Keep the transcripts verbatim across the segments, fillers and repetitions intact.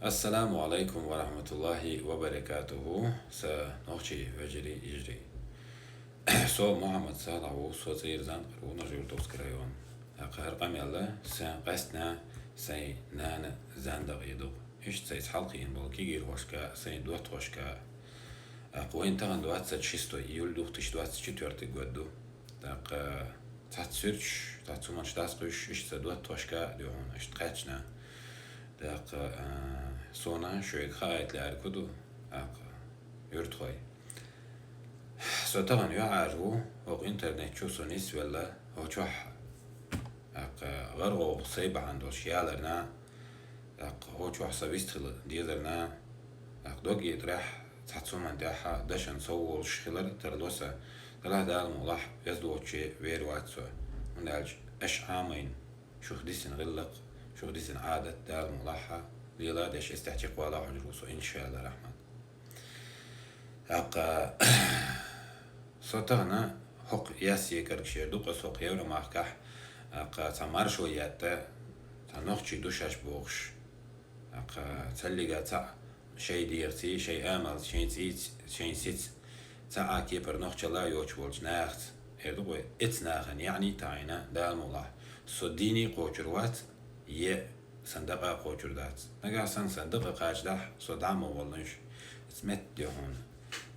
Ассаламу алайкум ва рахматуллахи ва баракатуху, са нохчий вежарий, йижарий. Со Мухаммад Салах ву, со цӀера Занкъар ву, Нажи-Юртовский район. ТӀаккха хӀара къамаьл са къаьстина сай нана зан дагӀа ду. Иштта сайца хьалкхийна болу кегийрхошка, сай доттагӀашка. ТӀаккха вайн тахана двадцать шестой июль две тысячи двадцать четвёртый год ду. ТӀаккха цхьацца суьрташ, цхьацца хӀуманаш дӀасакхуьйсуш, иштта са доттагӀашка а ду хьуна, иштта кхаьчна. ТӀаккха, а, суна шуьга хаийта лаьара ку ду, тӀаккха, юьртахой. Со тахана юьхьӀаьржа ву, хӀокху интернет чу со нисвелла, хӀокху чохь. ТӀаккха гӀар-гӀовгӀа сай бахьана долуш яларна, тӀаккха хӀокху чохь сан вист хила дезарна, тӀаккха дог итарехь, цхьацца хӀуманна тӀехь дашна сов волуш хилар тарло сан, делахь Дала мукъ лахь, веза воцче вер вац со. ХӀунда аьлча аша Ӏамийна, шух дисина гӀиллакх, шух дисина Ӏадат Дала мукъ лахь, лела деш эццехь чекхвала хьожур ву со, иншаАллахӀ рахьман. ТӀаккха со тахана хӀокху яс екаргаш яр ду-кх аса хӀокху Евромахкахь, тӀаккха цхьа маршо етта, цхьа нохчий ду шаьш бохуш. ТӀаккха цхьаллига цхьаъ шайн дегӀаций, шайн амалций, шайн цӀийций, шайн сиций цхьа а кепара нохчалла а йоцуш волчу нахаца, эр ду-кх вай, эцу нахана яъни таӀийна Дала мукъ лахь, со дийне кхочур вац, е сан дакъа а кхочур дац. Нагахь санна сан дакъа кхачадахь, со дӀа а ма воллуш, эца метта де хьуна,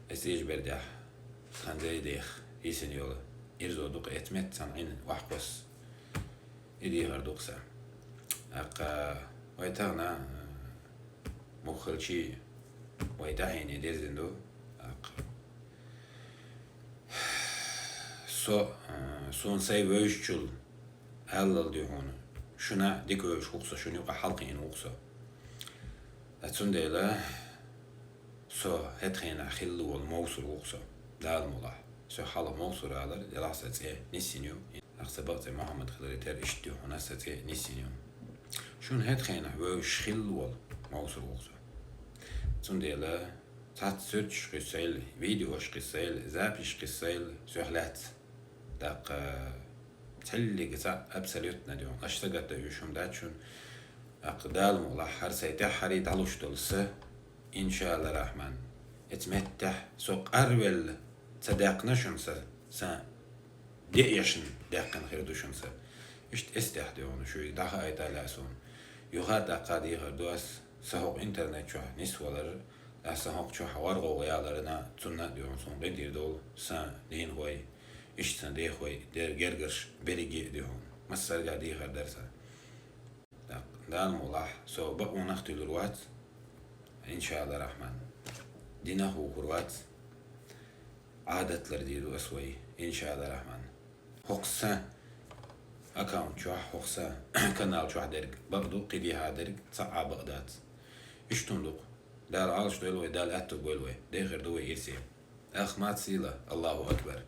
эца эжа бер дехь, тхан дай дех, йисина йолу ирзо ду-кх эца метта цхьана Ӏин вахкос. И дехар ду-кх сан. ТӀаккха вай тахана, а, муххалчий вай тӀаьхьене дезина ду. ТӀаккха со, а, суна сайн вевзачул аллал ду хьуна. Шуна дика вевзаш ву-кх со, шуна юкъа хьалкхиъна ву-кх со. Ткъа цундела со хӀетахь хенахь хилла волу Мовсар ву-кх со, Дала мукъ лахь. Со хьалха Мовсар алар, делахь сан цӀе нисйина ю. Ахь сан бакъ цӀе Мухаммад хиларе терра иштта ю хьуна сан цӀе нисйина ю. Шуна хӀетахь хенахь вевзаш хилла волу Мовсар ву-кх со. Цундела цхьацца суьрташ кхуьссийла, видеош кхуьссийла, записьш кхуьссийла соьх лаьцна. ТӀаккха цхьаллига цхьаъ абсолютно ду хьуна, аша сагатдан уьш хӀума дац шуна. ТӀаккха Дала мукъ лахь, хӀара сайн тӀаьххьара дӀалуш долу са, иншаАллахӀ рахьман, эца меттехь со къарвелла ца даьккхина шуна сан, сан деэшна даьккхина хир ду шуна сан. Иштта эццехь ду хьуна шуьга дӀахаийта лаьа суна. Юха а тӀаккха дехар ду ас, сан хӀокху интернет чохь нисвалар, ас сан хӀокху чохь гӀар-гӀовгӀа яларна, цунна а ду хьуна суна къинтӀера долу сан дийнахой, иштта сан дехой дер гергарш берриге а ду хьуна. Массаьрга а дехар дара сан. ТӀаккха Дала мукъ лахь, со бакъонах туьлур вац, иншаАллахӀ рахьман. Динах вухур вац, Ӏадат лардийр ду ас вай, иншаАллахӀ рахьман. ХӀокху сан аккаунт чохь, хӀокху сан канал чохь дерг бакъ ду, кхидӀа дерг цхьа а бакъ дац. Иштта хӀума ду-кх. Дала Ӏалаш дойла вай, Дала аьтту бойла вай, дехар ду вай ирсе. Ах маца сийла, Аллаху акбар.